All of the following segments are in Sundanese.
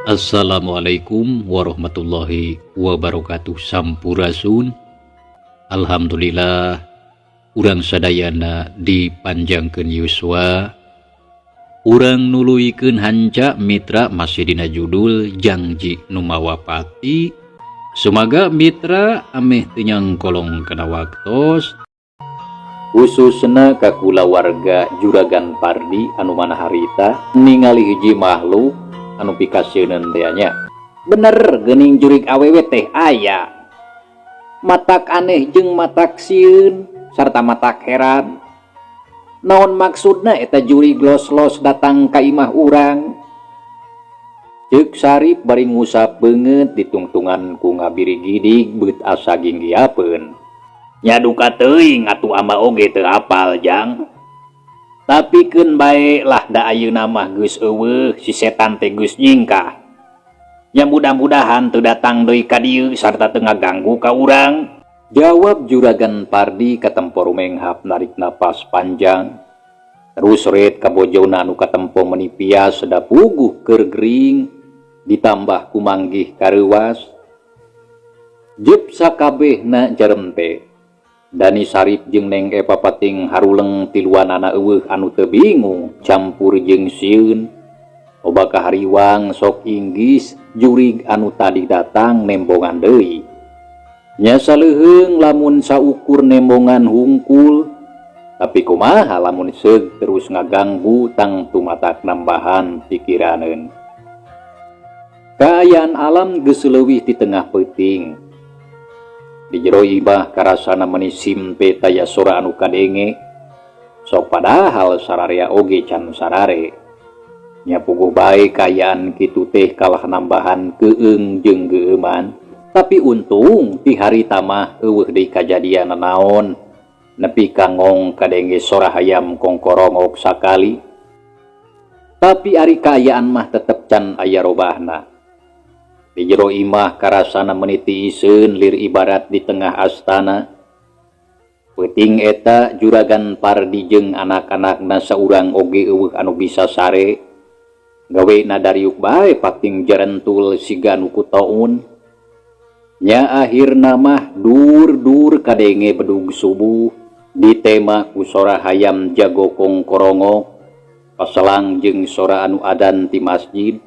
Assalamualaikum warahmatullahi wabarakatuh. Sampurasun. Alhamdulillah, urang sadayana dipanjangkeun yuswa. Urang nuluykeun hanca, mitra, masih dina judul Jangji Nu Mawa Pati. Sumaga mitra ameh teu nyangkolong kana waktos, khususna ka kulawarga Juragan Pardi anu mana harita ningali hiji makhluk anu pikasieun teh nya. Bener geuning, jurig awewe teh aya. Matak aneh jeung matak sieun sarta matak heran, naon maksudna eta jurig los-los datang ka imah urang, ceuk Sarip bari ngusap beungeut ditungtungan ku ngabirigidig beut asa ginggiapeun. Nya duka teuing atuh, ama oge teu apal, Jang. Tapi keun bae lah, da ayeuna mah geus euweuh, si setan teh geus nyingkah. Nya mudah-mudahan teu datang deui ka dieu sarta teu ngaganggu ka urang, jawab Juragan Pardi katempo rumenghap narik napas panjang. Terus ret ka bojona anu katempo meni pias da puguh keur gering ditambah ku manggih kareuwas. Jep sakabehna jaremte. Dani, Sarip jeung Neng Epa pating haruleng tiluanana, euweuh anu teu bingung campur jeung sieun. Loba kahariwang sok inggis jurig anu tadi datang nembongan deui. Nya saleuheung lamun saukur nembongan hungkul, tapi kumaha lamun seug terus ngaganggu, tangtu matak nambahan pikiraneun. Kaayaan alam geus leuwih di tengah peuting. Di jero imah karasana meuni simpe taya sora anu kadenge. Sok padahal sararea oge can sarare. Nya puguh bae kaayaan kitu teh kalah nambahan keung jeung geueuman. Tapi untung ti harita mah euweuh deui kajadian nanaon. Nepi ka ngong kadenge sora hayam kongkorongok sakali. Tapi ari kaayaan mah tetep can aya robahna. Di jero imah karasana meuni tiiseun lir ibarat di tengah astana. Peuting eta Juragan Pardi jeung anak-anakna saurang oge euweuh anu bisa sare. Gawena dariuk bae pating jarentul siga nu kutaun. Nya akhirna mah dur-dur kadenge bedug subuh ditema ku sora hayam jago kongkorongok paselang jeung sora anu adan ti masjid.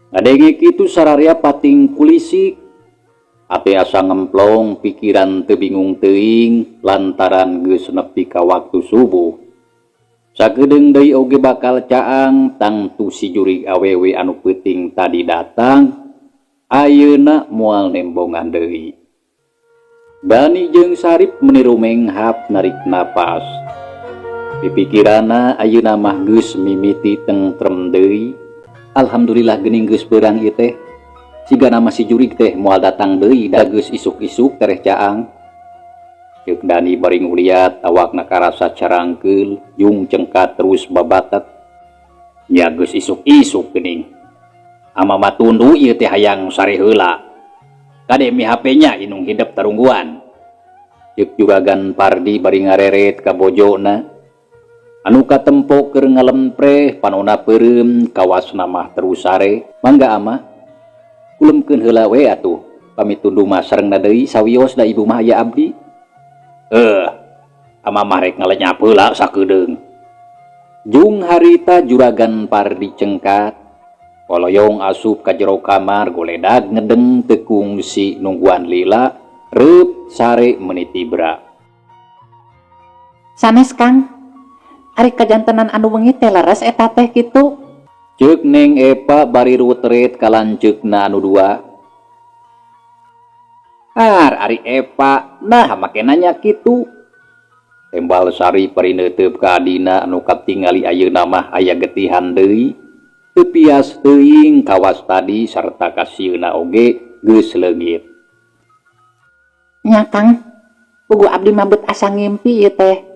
Ngadenge kitu sararea pating kulisik. Ate asa ngemplong, pikiran teu bingung teuing lantaran geus nepi ka waktu subuh. Sakedeung deui oge bakal caang, tangtu si jurig awewe anu peuting tadi datang ayeuna moal nembongan deui. Dani jeung Sarip meuni rumenghap narik napas. Pipikiranna ayeuna mah geus mimiti tentrem deui. Alhamdulillah geuning geus beurang ieu teh. Sigana mah si jurig teh moal datang deui, da geus isuk-isuk tereh caang, ceuk Dani bari nguliat awakna karasa carangkeul jung cengkat terus babatet. Nya geus isuk-isuk geuning. Ama mah tunduh ieu teh, hayang sare heula. Kade mi HP nya, inung hidep tarungguan, ceuk Juragan Pardi bari ngareret ka bojona anu katempo keur ngalempreh, panona peureum, kawasna mah terus sare. Mangga, Ama, kulemkeun heula we atuh. Pami tunduh mah sarengna deui sawios, da ibu mah aya abdi. Eh, ama mah rek ngalenyap heula sakedeung. Jung harita Juragan Pardi cengkat koloyong asup ka jero kamar, goledag ngedeng teu kungsi nungguan lila, reup sare meuni tibra. Sanes, Kang. Ari kajantenan anu wengi teh leres eta teh kitu? Ceuk Neng Epa bari rutret ka lanceukna anu dua. Ar, ari Epa, nah make nanya kitu, tembal Sari bari neuteup ka adina anu katingali ayeuna mah aya getihan deui. Teu pias teuing kawas tadi sarta kasieuna oge geus leungit. Nya, Kang. Puguh abdi mah beut asa ngimpi ieu teh.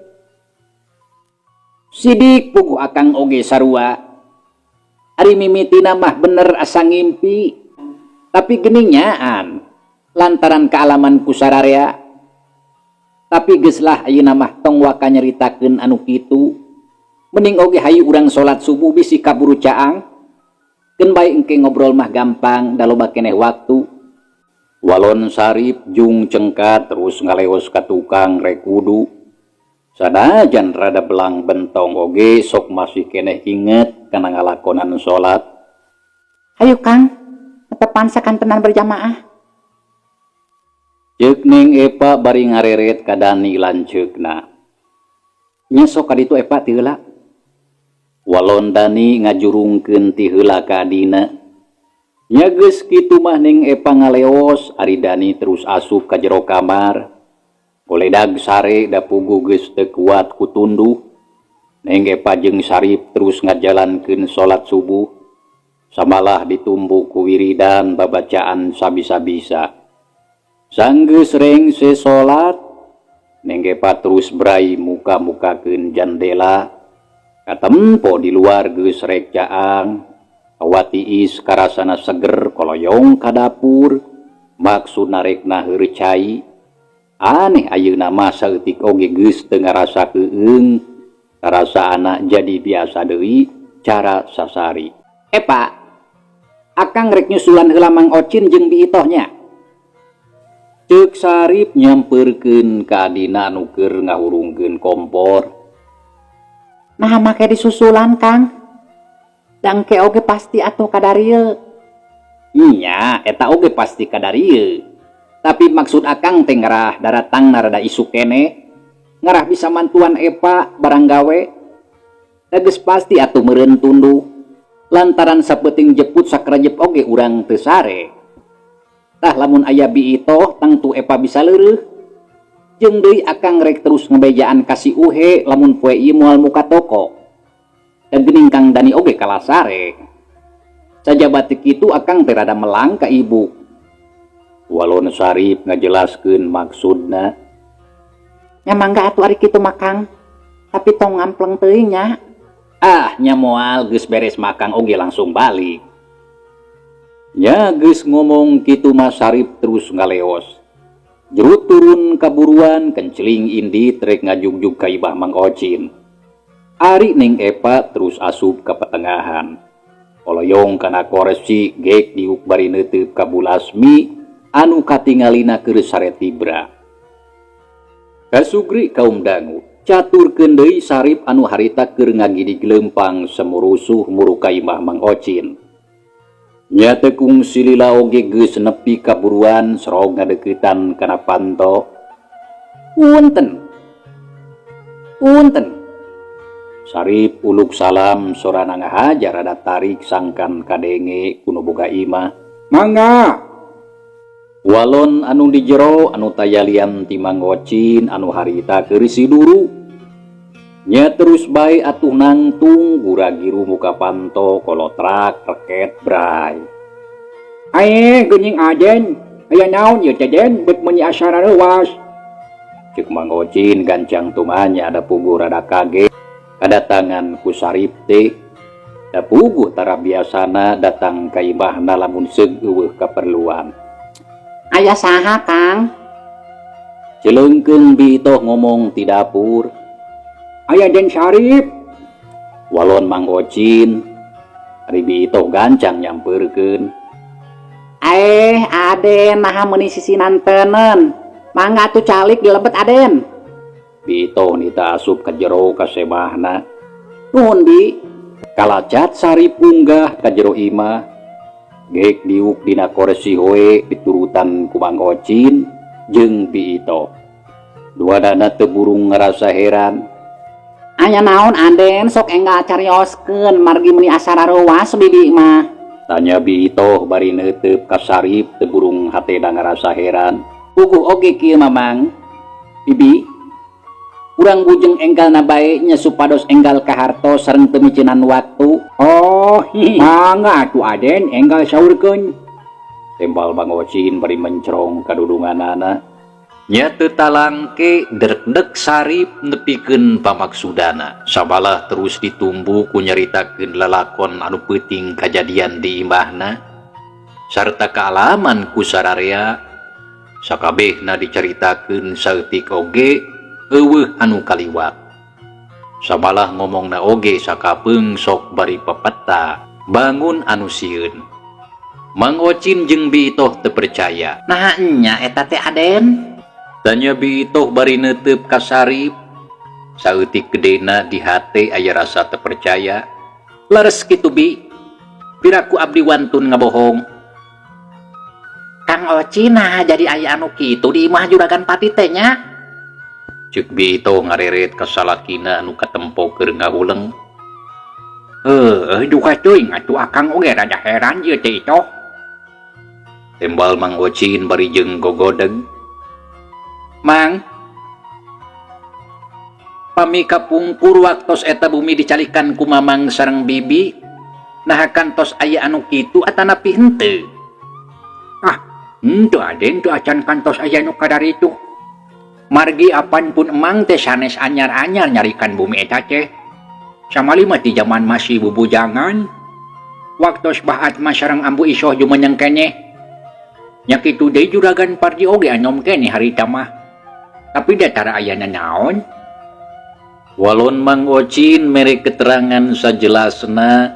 Sidik, puguh akang oge sarua. Ari mimitina mah bener asa ngimpi. Tapi geuning nyaan lantaran kaalaman ku sararea. Tapi geus lah, ayeuna mah tong waka nyaritakeun anu kitu. Mending oge hayu urang salat subuh bisi kaburu caang. Keun bae engke ngobrol mah gampang da loba keneh waktu. Walon Sarip jung cengkat terus ngaleos ka tukang rek wudu. Sanajan rada belang bentong oge sok masih keneh inget kana ngalakonan salat. Hayu Kang, tetepan sakantenan berjamaah. Ceuk Neng Epa bari ngareret ka Dani lanceukna. Nya sok ka ditu Epa ti heula. Walon Dani ngajurungkeun ti heula ka adina. Nya geus kitu mah Neng Epa ngaleos, ari Dani terus asup ka jero kamar. Goledag sare da puguh geus teu kuat ku tunduh. Neng Epa jeung Sarip terus ngajalankeun salat subuh. Samalah ditumbuk ku wiridan babacaan sabisa-bisa. Sanggeus rengse salat, Neng Epa terus brai muka-mukakeun jandela. Katempo di luar geus rek caang. Hawa tiis karasana seger koloyong ka dapur. Maksudna rek naheur cai. Aneh ayeuna mah saeutik oge geus teu ngarasa keueung. Karasaana jadi biasa deui cara sasari. Epa, akang rek nyusulan heula Mang Ocin jeung Bi Itoh nya. Ceuk Sarip nyampeurkeun ka adina anu keur ngahurungkeun kompor. Naha make disusulan Kang? Da engke oge pasti atuh kadarieu. Nya, eta oge pasti kadarieu. Tapi maksud akang teh ngarah daratangna rada isuk keneh. Ngarah bisa mantuan Epa barang gawe. Da geus pasti atuh meureun tunduh. Lantaran sapeuting jeput sakrejep oge urang teu sare. Tah lamun aya Bi Itoh tangtu Epa bisa leureuh. Jeung deui akang rek terus ngebejaan ka si Uhe lamun poe ieu moal muka toko. Da geuning Kang Dani oge kalah sare. Sajaba teu kitu akang teh rada melang ka ibu. Walon Sarip ngajelaskeun maksudna. Nya mangga atuh ari kitu mah Kang. Tapi tong ngampleng teuing nya. Ah, nya moal geus beres makang oge langsung balik. Nya geus ngomong kitu mah Sarip terus ngaleos. Jerut turun kaburuan kenceling indit rek ngajugjug ka imah Mang Ocin. Ari Neng Epa terus asup ka petengahan. Koloyong kana koresi gek diuk bari neuteub ka Bulasmi anu katingalina keur sare tibra. Kasugri kaum dangu, caturkeun deui Sarip anu harita keur ngagidig leumpang semurusuh muru ka imah Mang Ocin. Nya teu kungsi lila oge geus nepi kaburuan serog ngadeuketan kana panto. Punten. Punten. Sarip uluk salam sorana ngahaja rada tarik sangkan kadenge ku nu boga imah. Mangga. Walon anu di jero anu tayalian ti Mang Ocin anu harita keur siduru. Nya terus bae atuh nangtung gura-giru muka panto kolotrak reket bray. Ae geuning aden, aya naon ieu teh Den bet meuni asa rareuwas. Ceuk Mang Ocin gancang tumanya da puguh rada kaget kadatangan ku Sarip teh. Da puguh tara biasana datang ka imahna lamun seug eueuh kaperluan. Aya saha Kang? Celeungkeung Bi Itoh ngomong ti dapur. Aya Den Sarip. Walon Mang Ocin, ari Bi Itoh gancang nyampeurkeun. Aeh, Aden naha meuni sisinanteuneun. Mangga atuh calik dilebet Aden. Bi Itoh nita asup ka jero ka semahna. Nuhun Bi. Kalacat Sarip unggah ka jero imah. Gek diuk dina korsi hoe diturutan ku Mang Ocin jeung Bi Itoh. Duanana teu burung ngarasa heran. Aya naon Aden sok enggal carioskeun margi meuni asa rareuwas bibi mah. Tanya Bi Itoh bari neuteub ka Sarip teu burung hatena ngarasa heran. Puguh oge kieu Mamang. Bibi, urang bujeng enggalna bae nya supados enggal kahartos sareng teu miceunan waktu. Oh, mangga atuh Aden enggal saurkeun. Tembal Mang Ocin bari mencrong kadudunganana. Nya teu talangke drekdek Sarip nepikeun pamaksudana. Sabalah terus ditumbu ku nyaritakeun lalakon anu peuting kajadian di imahna sarta kaalaman ku sararea. Sakabehna dicaritakeun saeutik oge eueuh anu kaliwat. Sabalah ngomongna oge sakapeung sok bari pepeta. Bangun anu sieun. Mang Ocin jeung Bi Itoh teu percaya. Nah nya eta teh, Aden. Tanya Bi Itoh bari neuteup ka Sarip. Saeutik gedena di hate aya rasa teu percaya. Leres kitu, Bi. Piraku abdi wantun ngabohong. Kang Ocin, nah jadi aya anu kitu di imah Juragan Pati teh nya? Ceuk Bi Itoh ngareret ka salakina anu katempo keur ngahuleng. Heuh, duka teuing atuh, akang oge rada heran ieu teh, Itoh. Tembal Mang Ocin bari jeung gogodeg. Mang, pami kapungkur waktos eta bumi dicalikan ku Mamang sareng Bibi, nah kantos aya anu kitu atanapi henteu? Ah, henteu, Aden, teu acan kantos aya nu kadaritu. Margi apan pun emang teh sanes anyar-anyar nyarikan bumi eta teh. Samali mah ti zaman masih bubujangan. Waktos Bah Atma sareng Ambu Isoh jumeneng keneh. Nya kitu deui Juragan Pardi oge anom keneh harita mah. Tapi da tara aya nanaon. Walon Mang Ocin mere keterangan sajelasna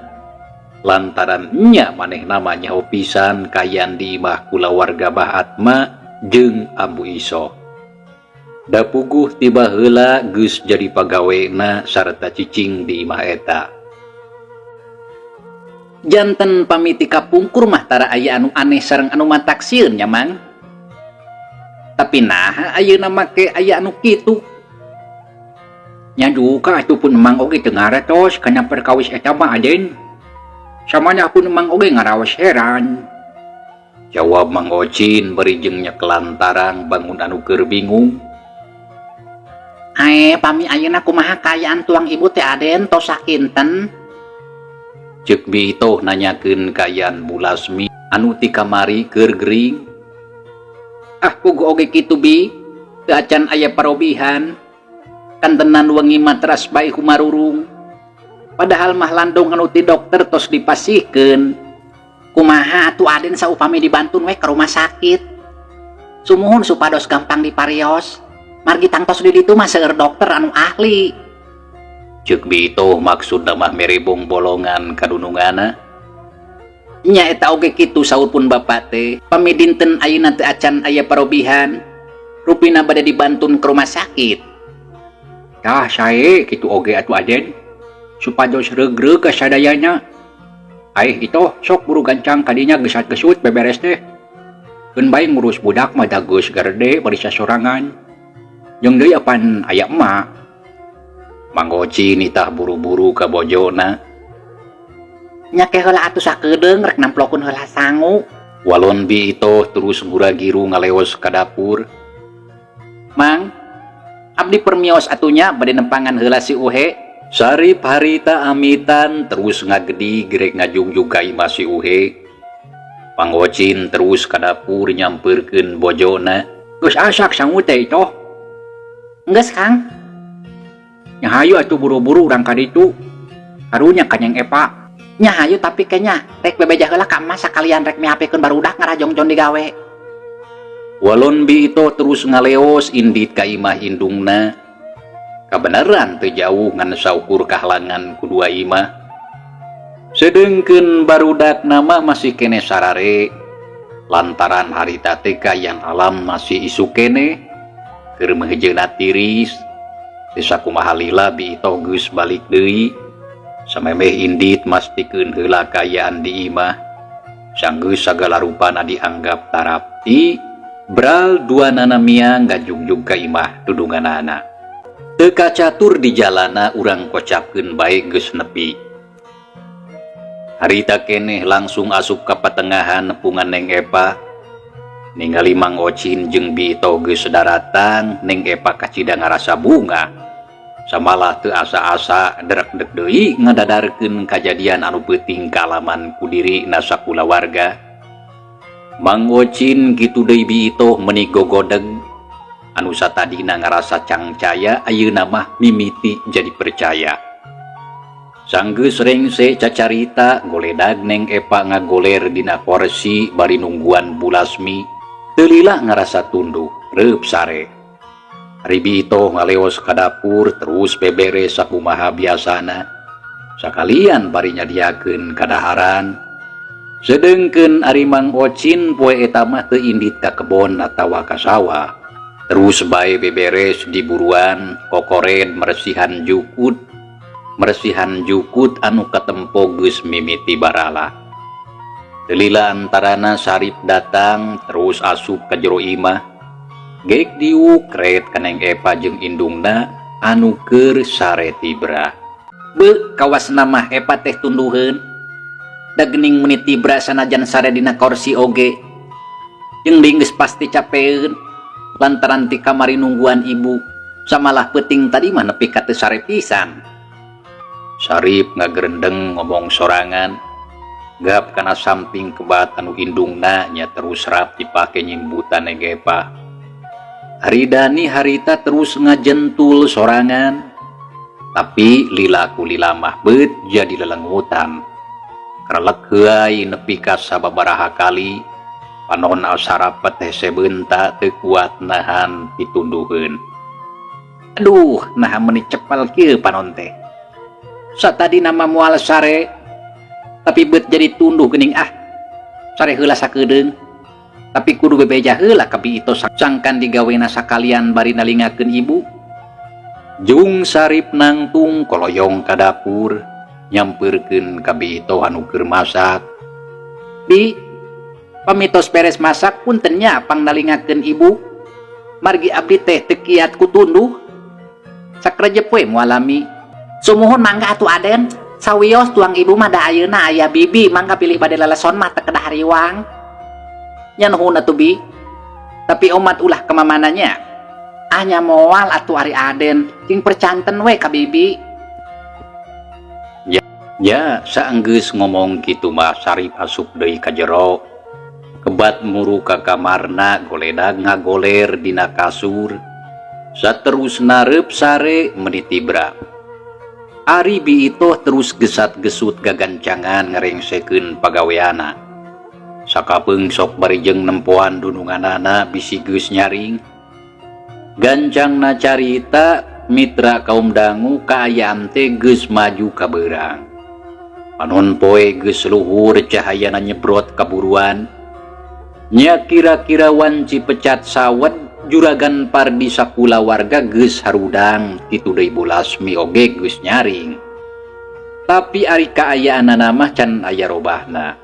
lantaran nya manehna mah nyaho pisan kaayaan di imah kulawarga Bah Atma jeung Ambu Isoh. Da puguh ti baheula geus jadi pagawena sarta cicing di imah eta. Janten pami ti kapungkur mah tara aya anu aneh sareng anu matak sieun nya, Mang. Tapi nah ayeuna make aya anu kitu. Nya duka atuh, pun emang oge teu ngaratos kana perkawis eta mah, Aden. Samana pun emang oge ngaraos heran. Jawab Mang Ocin bari jeung nyekelan tarang bangun anu keur bingung. Ae, pami ayeuna kumaha kaayaan tuang ibu teh, Aden, tos sakinten? Ceuk Bi Itoh nanyakeun kaayaan Bu Lasmi anu ti kamari keur gering. Ah, puguh oge kitu, Bi. Teu acan aya parobihan. Kantenan wengi mah teras bae humarurung. Padahal mah landung anu ti dokter tos dipasihkeun. Kumaha atuh, Aden, saupami dibantun we ka rumah sakit? Sumuhun supados gampang diparios. Margi tangtos di ditu mah seueur dokter anu ahli. Ceuk Bi Itoh maksudna mah mere bong-bolongan kadunungana. Nya eta oge kitu saur pun bapak teh. Pami dinten ayeuna teu acan aya parobihan, rupina bade dibantun ke rumah sakit. Tah, sae kitu oge atuh, Aden. Supados regreg ka sadayana. Aih, Itoh, sok buru gancang kadinya gesat-gesut beberes teh. Keun bae ngurus budak mah, da geus garede bari sasorangan. Jeung deui apan aya emak. Mang Ocin nitah buru-buru ka bojona. Nya ke heula atuh sakedeung, rek namplokeun heula sangu. Walon Bi Itoh terus gura-giru ngaleos ka dapur. Mang, abdi permios atuh nya, bade nempangan heula si Uhe. Sarip harita amitan terus ngagedi gerek ngajungjung ka imah si Uhe. Mang Ocin terus ka dapur nyamperkeun bojona. Geus asak sangu teh, Itoh? Geus, Kang. Nya hayu atuh buru-buru urang ka ditu. Karunya ka Neng Epa. Nya hayu, tapi kayaknya rek bebeja heula ka emak sakalian rek mihapekeun barudak ngarajongjon digawe. Walon Bi Itoh terus ngaleos indit ka imah indungna. Kabeneran teu jauh ngan saukur kahalangan ku dua imah. Sedengkeun barudak nama masih kene sarare. Lantaran harita teh kaayaan alam masih isuk keneh. Keur mehejeuna tiris. Teu sakumaha lila Bi Itoh geus balik deui. Samemeh indit mastikeun heula kaayaan di imah. Sanggeus sagala rupana dianggap tarapti, bral duanana miang ngajugjug ka imah dudunganana. Teu kacatur di jalana, urang kocapkeun bae geus nepi. Harita keneh langsung asup ka patengahan nepungan Neng Epa. Ningali Mang Ocin jeung Bi Itoh geus daratang, Neng Epa kacida ngarasa bungah. Samalah teu asa-asa derek-dek deui ngadadarkeun kajadian anu peuting kaalaman ku dirina sakulawarga. Mang Ocin kitu deui Bi Itoh meuni gogodeg. Anu satadina ngarasa cangcaya ayeuna mah mimiti jadi percaya. Sanggeus rengse cacarita, goledag Neng Epa ngagoler dina korsi bari nungguan Bu Lasmi. Teu lila ngarasa tunduh, reup sare. Ari Bi Itoh ngaleos ka dapur terus beberes sakumaha biasana. Sakalian bari nyadiakeun kadaharan. Sedengkeun ari Mang Ocin poe eta mah teu indit ka kebon atawa ka sawah. Terus bae beberes di buruan, kokoren meresihan jukut. Meresihan jukut anu katempo geus mimiti baralah. Teu lila antarana Sarip datang terus asup ka jero imah. Gek diuk ret ka Neng Epa jeung indungna anu keur sare tibra. Be, kawasna mah Epa teh tunduheun. Da geuning meuni tibra sanajan sare dina korsi oge. Jeung deui geus pasti capeun lantaran ti kamari nungguan ibu. Samalah peuting tadi mah nepi ka teu sare pisan. Sarip ngagerendeng ngomong sorangan. Gap kana samping kebat anu indungna nya terus rap dipake nyimbutan Neng Epa. Ari Dani harita terus ngajentul sorangan. Tapi lila ku lila mah beut jadi lelengutan. Krelek heuay nepi ka sababaraha kali. Panon asa rapet hese beunta teu kuat nahan pitunduheun. Aduh, naha meuni cepel kieu panon teh. Satadina mah moal sare, tapi beut jadi tunduh geuning ah. Sare heula sakedeung. Tapi kudu bebeja heula ka Bi Ito sangkan digawena sakalian bari nalingakeun ibu. Jung Sarip nangtung koloyong ka dapur, nyampeurkeun ka Bi Ito anu keur masak. Bi, pamitos beres masak punten nya pangnalingakeun ibu. Margi abdi teh teu kiat ku tunduh. Sakrejep we moal lami. Sumuhun mangga atuh Aden. Sawios tuang ibu mah da ayeuna aya bibi mangga pilih bade leleson mah teu kedah riwang. Nya nuhun atuh Bi. Tapi omat ulah kemamananya. Ah nya moal atuh ari Aden, cing percanten we ka bibi. Ya, ya saenggeus ngomong kitu mah Sarip asup deui ka jero. Kebat muru ka kamarna goledag ngagoler dina kasur. Saterusna reup sare meuni tibra. Ari Bi Itoh terus gesat-gesut gagancangan ngarengsekeun pagaweana. Sakapeung sok bari jeung nempoan dununganana bisi geus nyaring. Gancangna carita mitra kaum dangu kaayaan teh geus maju ka beurang. Panon poe geus luhur cahayana nyebrot kaburuan. Nya kira-kira wanci pecat sawed juragan Pardi sakulawarga geus harudang kitu deui Bu Lasmi oge geus nyaring. Tapi ari kaayaanana mah can aya robahna.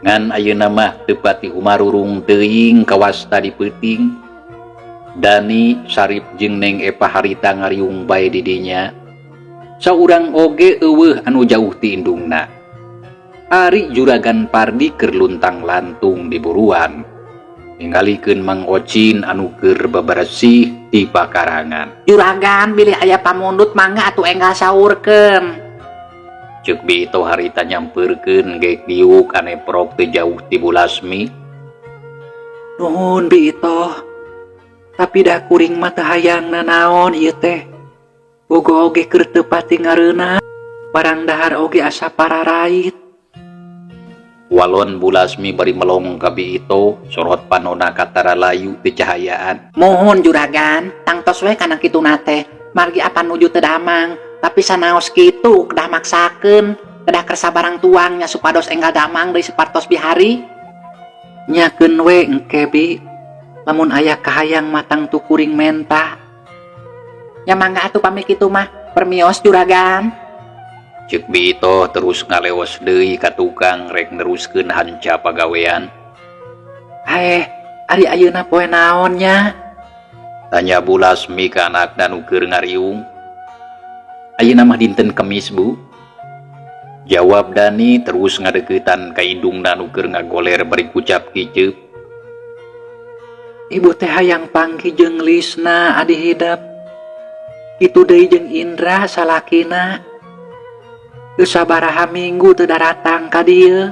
Ngan ayeuna mah teu pati humarurung teuing kawasta di peuting. Dani Sarip jeung Neng Epa harita ngariung bae di dinya. Saurang oge eueuh anu jauh ti indungna. Ari juragan Pardi keur luntang-lantung di buruan. Ningalikeun Mang Ocin anu keur beberesih di pakarangan. Juragan bilih aya pamundut mangga atuh enggal saurkeun. Ceuk Bi Ito harita nyampeurkeun geek diuk ane prok teu jauh ti Bu Lasmi. Nuhun Bi Ito. Tapi dah kuring mah teu hayang nanaon ieu teh. Bogo oge keur teu pati ngareuna. Barang dahar oge asa pararait. Walon Bu Lasmi bari melong ka Bi Ito, sorot panona katara layu teu cahayaan. Mohon juragan, tangtos we kana kituna teh. Margi apa nuju teu damang, tapi sanaos kitu kedah maksakeun, kedah kersa barang tuang nya supados enggal damang deui sapertos bihari. Nyakeun we engke Bi, lamun aya kahayang matang tu kuring menta. Nya mangga atuh pamit kitu mah, permios juragan. Ceuk Bi Ito terus ngaleos deui ka tukang rek neruskeun hanca pagawean. Ari ayeuna poe naon nya? Tanya Bu Lasmi ka anakna nu keur ngariung. Ayeuna mah dinten Kemis, Bu. Jawab Dani terus ngadeuketan ka indungna nu keur ngagoler bari kucap kiceup. Ibu teh hayang panggih jeung Lisna adi hidep. Kitu deui jeung Indra salakina. Geus sabaraha minggu teu daratang ka dieu.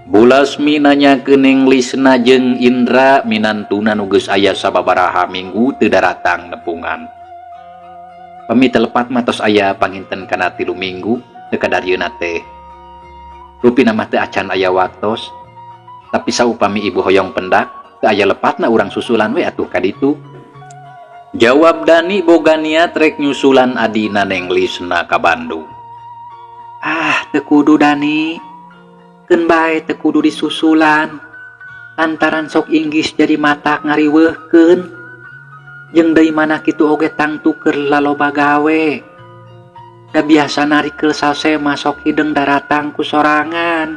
Bu Lasmi nanyakeun Neng Lisna jeung Indra minantuna nu geus aya sababaraha minggu teu daratang nepungan. Pami teu lepat mah tos aya panginten kana 3 minggu teu kadarieuna teh. Rupina mah teu acan aya waktos. Tapi saupami ibu hoyong pendak, teu aya lepatna urang susulan we atuh ka ditu. Jawab Dani boga niat rek nyusulan adina Neng Lisna ka Bandung. Ah, teu kudu, Dani. Keun bae, teu kudu disusulan. Lantaran sok inggis jadi matak ngariweuhkeun. Jeung deui mana kitu oge tangtu keur laloba gawe. Da biasana rikeul sase mah sok hideng daratang ku sorangan.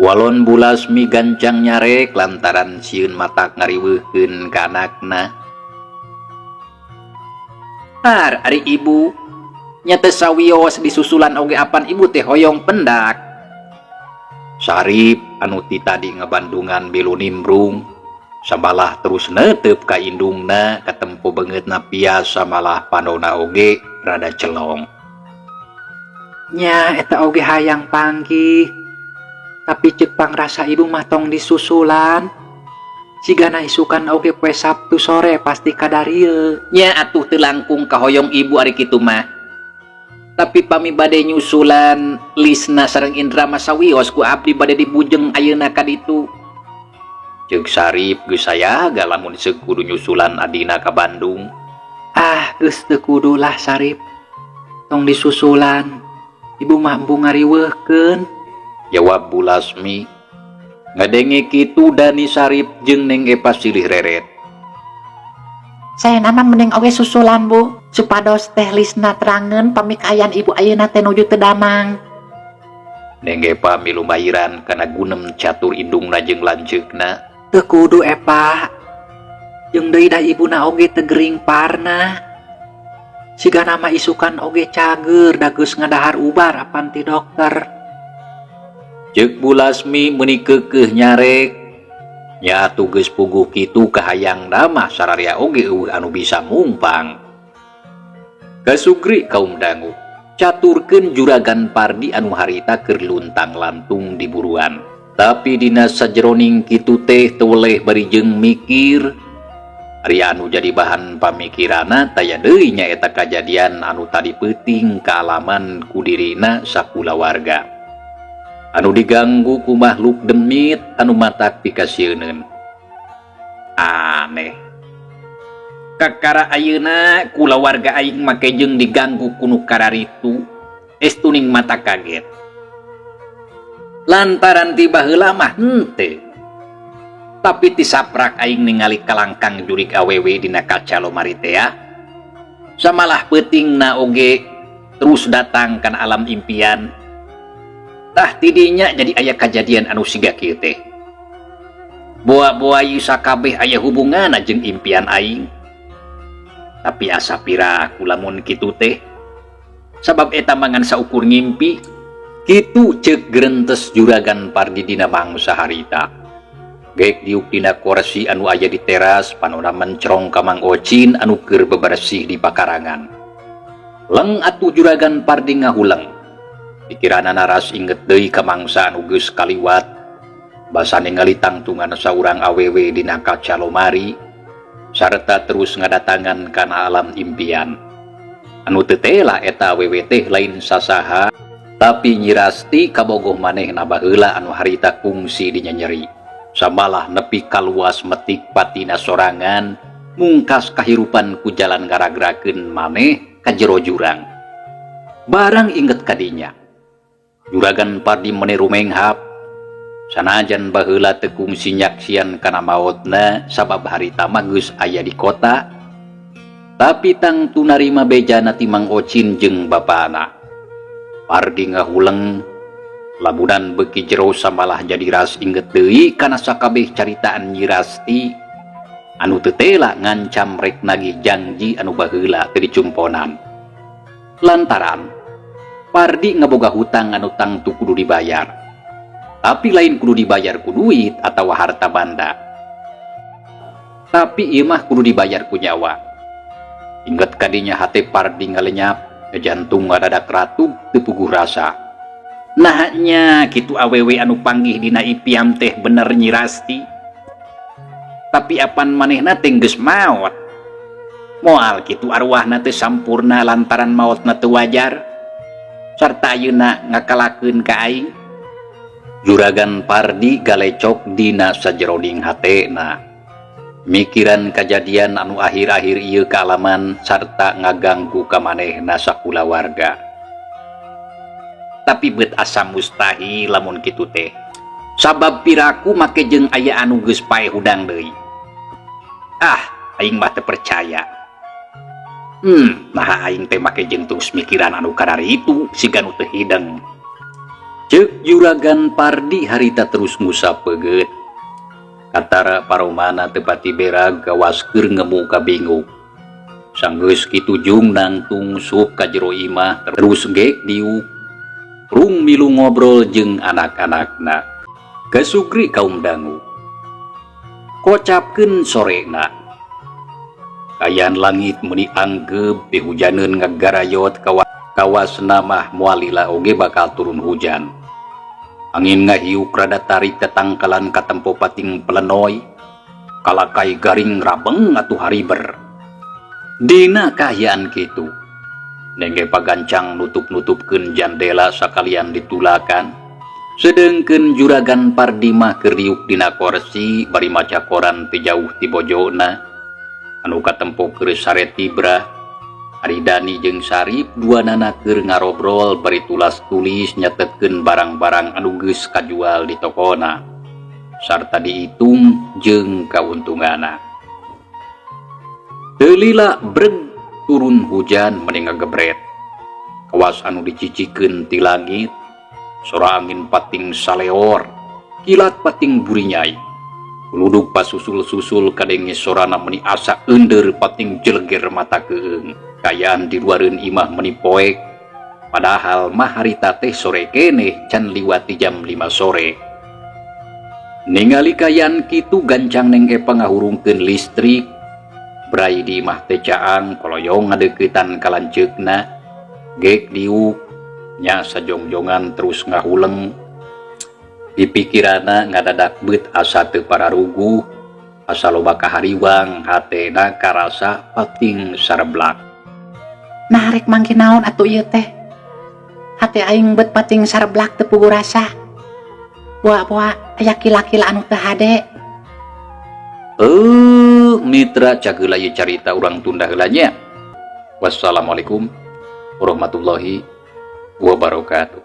Walon Bu Lasmi gancang nyarek lantaran sieun matak ngariweuhkeun ka anakna. Har, ari ibu nya teu sawios disusulan oge, apan ibu teh hoyong pendak. Sarip anu ti tadi ngabandungan milu nimbrung samalah terus netep ka indungna, katempo beungeutna pias samalah panona oge rada celong. Nya eta oge hayang panggih. Tapi ceuk pangrasa ibu mah tong disusulan. Sigana isukan oge poe Sabtu sore pasti kadarieu. Nya atuh teu langkung kahoyong ibu ari kitu mah. Tapi pami bade nyusulan Lisna sareng Indra mah sawios ku abdi bade dibujeng ayeuna ka ditu. Ceuk Sarip geus sayaga lamun seuk kudu nyusulan adina ka Bandung. Ah, geus teu kudu lah, Sarip. Tong disusulan. Ibu mah embung ngariweuhkeun. Jawab Bu Lasmi. Ngadenge kitu, Dani, Sarip jeung Neng Epa silih reret. Saya nama mending oge susulan, Bu, supados teh Lisna terangeun pami kaayaan ibu ayeuna teh nuju teu damang. Neng Epa milu mahiran kana gunem catur indungna jeung lanceukna. Teu kudu, Epa. Jeung deui da ibuna oge teu gering parna. Sigana mah isukan oge cager, da geus ngadahar ubar apan ti dokter. Ceuk Bu Lasmi meuni keukeuh nyarek. Nya atuh geus puguh kitu kahayangna mah, sararia oge euweuh anu bisa mungpang. Kasugri kaum dangu. Caturkeun Juragan Pardi anu harita keur luntang-lantung di buruan. Tapi dina sajeroning kitu teh teu weleh bari jeung mikir. Ari anu jadi bahan pamikiranna taya deui nyaeta kajadian anu tadi peuting kaalaman ku dirina sakulawarga. Anu diganggu ku makhluk demit anu matak pikasieuneun. Aneh. Kakara ayeuna kulawarga aing make jeung diganggu ku nu kararitu, estuning mata kaget. Lantaran ti baheula mah henteu. Tapi ti saprak aing ningali kalangkang jurig awewe dina kaca lomari teh. Samalah peutingna oge terus datang kana alam impian. Tah, tidinya jadi aya kajadian anu siga kieu teh. Boa-boa ieu sakabeh aya hubunganna jeung impian aing. Tapi asa piraku lamun kitu teh. Sabab eta mah ngan saukur ngimpi. Kitu ceuk gerentes Juragan Pardi dina mangsa harita. Gek diuk dina korsi anu aya di teras, panona mencrong ka Mang Ocin anu keur bebersih di pakarangan. Leng atuh Juragan Pardi ngahuleng. Pikiranana ras inget deui ka mangsa anu geus kaliwat. Basa ningali tangtungan saurang awewe dina kaca lomari sarta terus ngadatangan kana alam impian. Anu teu tela eta awewe teh lain sasaha tapi Nyi Rasti, kabogoh manehna baheula anu harita kungsi di nyeri. Samalah nepi kaluas metik patina sorangan mungkas kahirupan ku jalan ngaragrakeun maneh ka jero jurang. Barang inget kadinya, Juragan Pardi meni rumenghap. Sanajan baheula teu kungsi nyaksian kana maotna sabab harita mah geus aya di kota, tapi tangtu narima bejana ti Mang Ocin jeung bapana. Pardi ngahuleng. Lamunan beuki jero samalah jadi ras inget deui kana sakabeh caritaan Nyi Rasti anu teu tela ngancam rek nagih janji anu baheula teu dicumponan. Lantaran Pardi ngaboga hutang anu tangtu kudu dibayar. Tapi lain kudu dibayar ku duit atau harta banda. Tapi ieu mah kudu dibayar ku nyawa. Inget kadinya, hate Pardi ngalenyap, jantung ngadadak ratug teu puguh rasa. Nah nya kitu, awewe anu panggih dina impian teh bener Nyi Rasti. Tapi apan manehna teh geus maot? Moal kitu arwahna teh sampurna lantaran maotna teu wajar sarta ayeuna ngakalakeun ka aing? Juragan Pardi galecok dina sajeroning hatena. Mikiran kajadian anu akhir-akhir ieu kaalaman sarta ngaganggu ka manehna sakulawarga. Tapi bet asa mustahil lamun kitu teh. Sabab piraku make jeung aya anu geus paeh hudang deui. Ah, aing mah teu percaya. Nah aing teh make jeung terus mikiran anu kararitu siga nu teu hideng. Ceuk Juragan Pardi harita terus ngusap peugeut. Katara paromana teu pati berag kawas keur ngemu kabingung. Sanggeus kitu jung nangtung sup ka jero imah terus gek diuk. Rung milu ngobrol jeung anak-anakna. Kasugri kaum dangu. Kocapkeun sorena. Kaayaan langit meuni anggeup pihujaneun ngagarayot kawasna mah moal lila oge bakal turun hujan. Angin ngahiuk rada tarik tetangkalan katempo pating pelenoy. Kalakai garing rabeng atuh hariber. Dina kaayaan kitu. Neng Epa gancang nutup-nutupkeun jandela sakalian ditulakan. Sedengkeun Juragan Pardi mah keur diuk dina korsi bari maca koran teu jauh ti bojona. Anu katempo keur sare tibra. Ari Dani jeung Sarip duanana keur ngarobrol bari tulas-tulis nyatetkeun barang-barang anu geus kajual di tokona. Sarta diitung jeung kauntunganna. Teu lila breg turun hujan meni ngagebret. Kawas anu dicicikeun ti langit. Sora angin pating saleor, kilat pating burinyai. Kuluduk pasusul-susul kadenge sorana meni asa eundeur pating jeleger mata keung. Kaayaan di luareun imah meni poek. Padahal mah harita teh sore keneh can liwat di jam 5 sore. Ningali kaayaan kitu gancang Neng Epa ngahurungkeun listrik. Brai di imah teh caang koloyong ngadeuketan ka lanceukna. Gek diuk nya sajongjongan terus ngahuleng. Dipikirana ngadadak beut asa teu pararuguh, asa loba kahariwang, hatena karasa pating sareblak. Nah rek mangke naon atuh ieu teh? Hate aing beut pating sareblak teu puguh rasa. Boa-boa aya kila-kila anu teu hade. Mitra cageula ieu carita urang tunda heula nya. Wassalamualaikum warahmatullahi wabarakatuh.